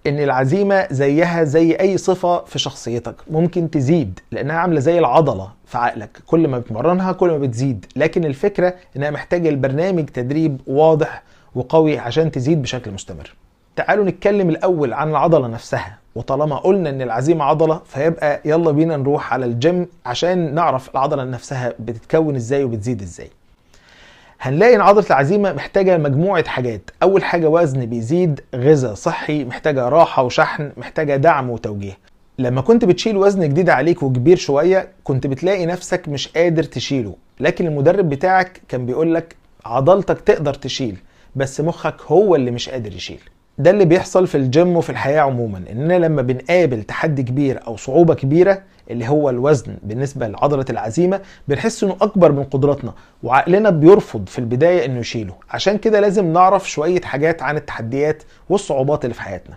ان العزيمة زيها زي اي صفة في شخصيتك، ممكن تزيد لانها عاملة زي العضلة في عقلك، كل ما بتمرنها كل ما بتزيد، لكن الفكرة انها محتاجة البرنامج تدريب واضح وقوي عشان تزيد بشكل مستمر. تعالوا نتكلم الاول عن العضلة نفسها، وطالما قلنا ان العزيمة عضلة فيبقى يلا بينا نروح على الجيم عشان نعرف العضلة نفسها بتتكون ازاي وبتزيد ازاي. هنلاقي ان عضلة العزيمة محتاجة مجموعة حاجات. اول حاجة وزن بيزيد، غذاء صحي، محتاجة راحة وشحن، محتاجة دعم وتوجيه. لما كنت بتشيل وزن جديد عليك وكبير شوية كنت بتلاقي نفسك مش قادر تشيله، لكن المدرب بتاعك كان بيقولك عضلتك تقدر تشيل بس مخك هو اللي مش قادر يشيل. ده اللي بيحصل في الجيم وفي الحياة عموما، اننا لما بنقابل تحدي كبير او صعوبة كبيرة اللي هو الوزن بالنسبة لعضلة العزيمة بنحس انه اكبر من قدراتنا وعقلنا بيرفض في البداية انه يشيله. عشان كده لازم نعرف شوية حاجات عن التحديات والصعوبات اللي في حياتنا.